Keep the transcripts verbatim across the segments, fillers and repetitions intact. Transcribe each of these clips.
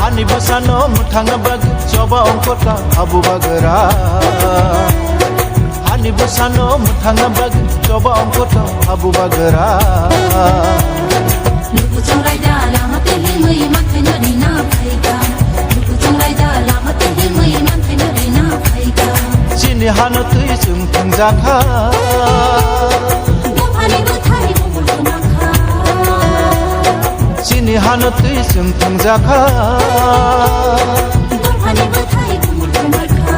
Hani bwsano mwthangna bagwi choba ongkhorkha abu bagra. Hani bwsano mwthangna bagwi choba ongkhorkha abu bagra. Lukuchung raida lama twi himwi manthaino rina phaikha. Lukuchung raida lama twi himwi manthaino rina phaikha. Chini hano twi chwng thwngjakha. Buphani bwthai bumul kwmakha. Chini hano twi chwng thwngjakha. Buphani bwthai bumul kwmakha.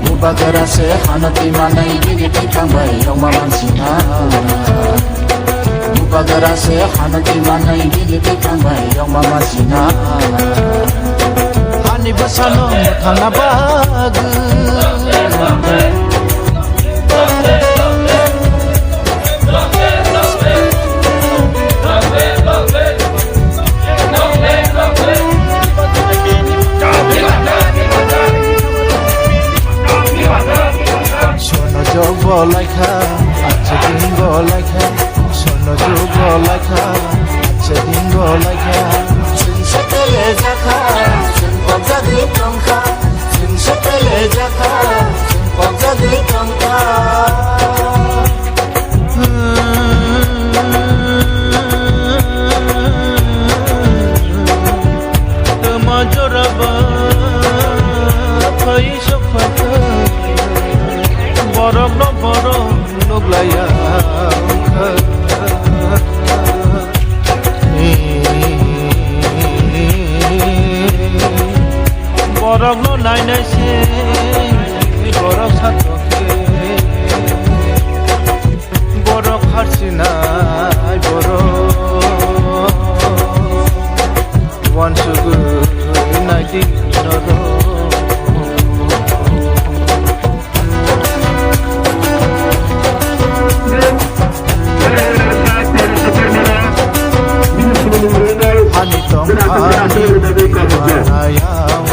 Bubagra se hano twi manai bini twi thangbai yongma mansina. Bubagra se hano twi manai bini twi thangbai yongma mansina. Hani bwsano mwthangna bagwi. Sono jog bo laikha, ache din bo laikha. Sono jog bo laikha, ache din bo laikha. Chwng se tele jakha, chwng pokjagwi tongkha. Chwng se tele jakha, chwng pokjagwi tongkha. Tama joraba phai sokphaikha, borokno borok nuklaiya wngkha. Borokno nainai se borok satokhe. Borok harsinai borok uansugwi naidi norok. Ani tongphani manayao,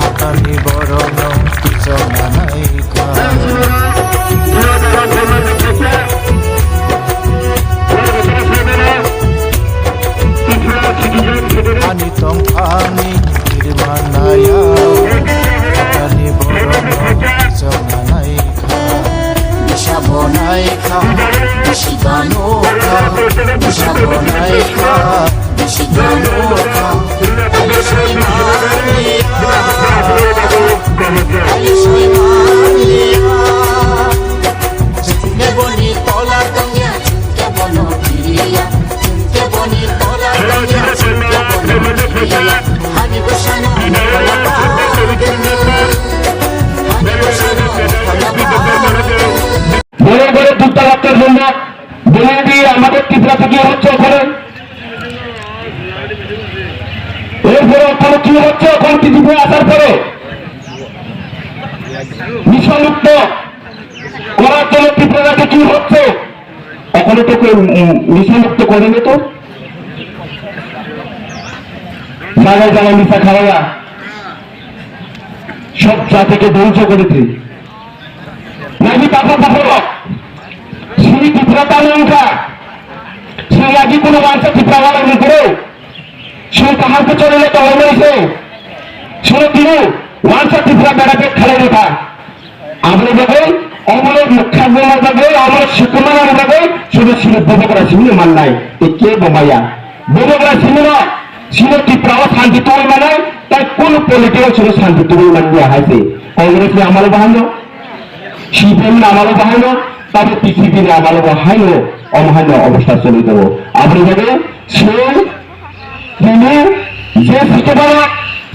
hakani borokno kichongna naikha. Ani tongphani manayao, hakani borokno kichongna naikha. Bisa bo naikha, bisi banokha, bisa bo naikha, bisi banokha. Ani soimani, ani soimani. Chwngke boni tola tongya, chwngke bono kiriya, chwngke boni tola tongya, chwngke bono kiriya. Hani bwsano Borok borok jutta lakar jomma, বলুন দিয়ে আমাদের ত্রিপুরা থেকে হচ্ছে ওখানে। এরপরে ওখানে কি হচ্ছে, ওখানে ত্রিপুরা আসার পরে নিশামুক্ত করার জন্য ত্রিপুরা রাজ্যে কি হচ্ছে, ওখানে তো কেউ, উম, নিশামুক্ত করেনি তো। জায়গায় জায়গায় নিশা খাওয়া, সব জাতিকে ধ্বংস করেছে। Naiwi takhuk buphurok, chini Tripura tamo wngkha, chini agi kuno wansa Tripura walai nukuro, chini kaham khe chorilo tonglaimani se, chini tini wansa Tripura bera bek khalai rwkha. Aboni bagwi, omono mwkhang rwna bagwi, omono swkuma rwna bagwi, chini chini bubagra simi mannai, tei kebo maya. Bubagra simino, chini Tripura o santi tubui manai, tai kunu politics o chini santi tubui manliya hai se. Congress ni amalo bahaino, C P M ni amalo bahaino, tamo P C P ni amalo bahaino, omo haino obostha choli tongo. Aboni bagwi chwng, Tini je sitobara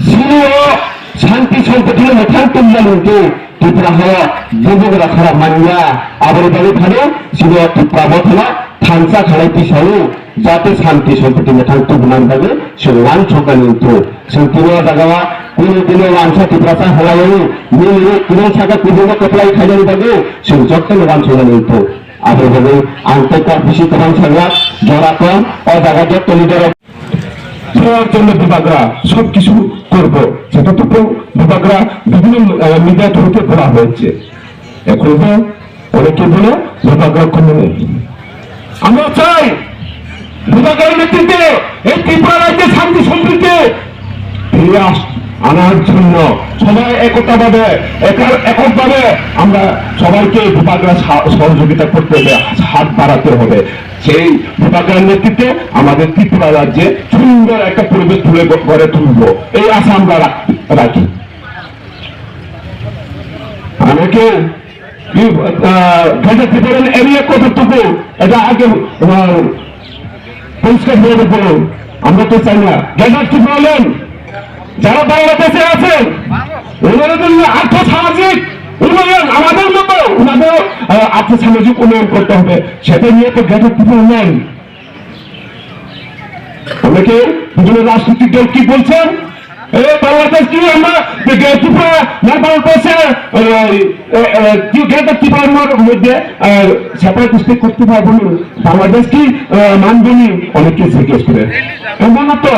sini o shanti sompoti no mwthang tongma nungtu Tripura hao bubugra khara manya aboni bagwi phano sini o Tripura bothano thansa khalai tisao jate shanti sompoti mwthang tongma bagwi chwng wansokna nungtu. Chwng tini o jaga o kunu kunu wansa Tiprasa halai o nini kubun saka kubun kwplai khainani bagwi chwng jotono wansokna nungtu. Aboni bagwi ang tei kok bisi kwbang sakya jora kong o jaga jotto leader rok. সবার জন্য বুবাগ্রা সব কিছু করব, সেটা তো বুবাগ্রা বিভিন্ন আহ, মিডিয়া থ্রুতে বলা হয়েছে। এখন তো অনেকে বলে বুবাগ্রা কোনো নেই। আমরা চাই বুবাগ্রার নেতৃত্বে এই ত্রিপুরা রাজ্যে শান্তি সম্প্রীতি ফিরে আস আনার জন্য সবাই একতাভাবে একা- এককভাবে আমরা সবাইকে বুবাগ্রা সা- সহযোগিতা করতে হবে, হাত বাড়াতে হবে। সেই বুবাগ্রার নেতৃত্বে আমাদের ত্রিপুরা রাজ্যে সুন্দর একটা পরিবেশ তুলে গ- গড়ে তুলবো, এই আশা আমরা রাখ- রাখি। অনেকে কি, আহ, Greater Tipraland area কতটুকু, এটা আগে, আহ, পরিষ্কার হয়ে গেল। আমরা তো চাই না Greater Tipraland যারা বাংলাদেশে আছেন, ওনাদের জন্য আর্থ সামাজিক উন্নয়ন, আমাদের মতো ওনাদের, আহ, আর্থ সামাজিক উন্নয়ন করতে হবে, সেটা নিয়ে তো Greater Tipraland। অনেকে বিভিন্ন রাজনৈতিক দল কি বলছেন, এ, বাংলাদেশ কি আমরা, এ, ত্রিপুরা না ভারতবর্ষে, এ, এ, এ, কি Greater Tipraland মধ্যে, এ, separate state করতে পারবো না? বাংলাদেশ কি, এ, মানবো না? অনেকে জিজ্ঞেস করে। এমন তো,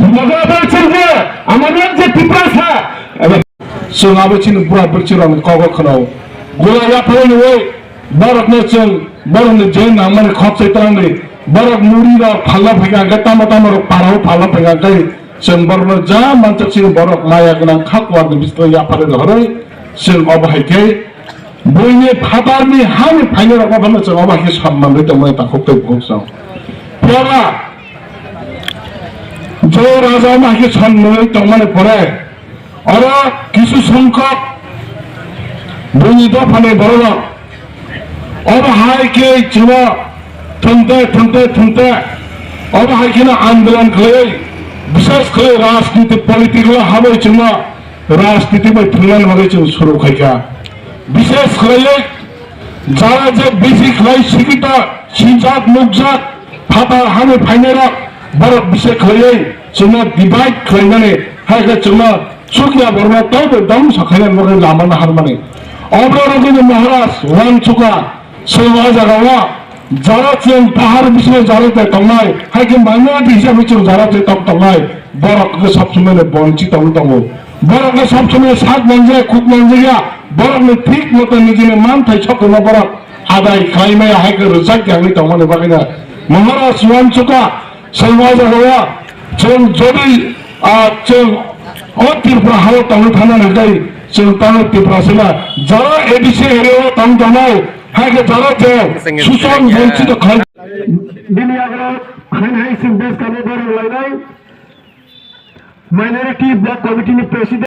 মগরা বলছেন যে আমাদের যে ত্রিপুরা সা-, এ, Chwng abo chini bura bwrwirokni kogo khwnao. Gula yapharwi nwi borokno chwng borokni je nangmani khopsai twlangni borok muri rok phalna phaikha hwnkhe tamo tamo rok parao phalna phaikha hwnkhe chwng borokno ja manchak chini borok maya gwnang kha kuarni bisingo yapharwi rohorwi chwng obo hai khe buini phatarni hani phainairokno phano chwng obo hai khe sonnanwi tongmani takhuk tei bukhuk chwng. Phiya ba Joy Raja omo hai khe sonnanwi tongmani pore Oro kisu songkhok buini dophani bororok obo hai khe chwngno thwngte, thwngte, thwngte obo hai kheno andolon khlaiwi, bishes khlaiwi rajniti political o habwi chwngno rajniti bai thwngna bagwi chwng suru khaikha. Bishes khlaiwi jara je bisi khlai sikita, sinjak, nukjak, phatar hani phainairok borok bisi khlaiwi chwngno divide khlainani, hai khe chwngno chukya borokno teibo dam sakhaina bagwi lama naharmani. Oborogini Maharaj uansukha, chwng o jagao jara chwng pahar bisingo jara tei tongnai, hai khe minority hisabe chwng jara tei tong tongnai, borok khe sob somoi no bonchi tong tongo. Borok no sob somoi sak nangjak, khuk nangjak ya, borok ni thik moto nijini manthai sokkeno borok adai khlai maya hai khe rwchak ya wngwi tongmani bagwino Maharaj uansukha, chwng o jagao chwng jodi, ah, chwng o Tripura hao tongwi thangna hwnkhe chwng tamo Tripura sima jara A D C area o tong tongnai hai khe jara je suchon bonchito khlai. Bini yago hai hai chwng bwskang o borok lainai minority block committee ni president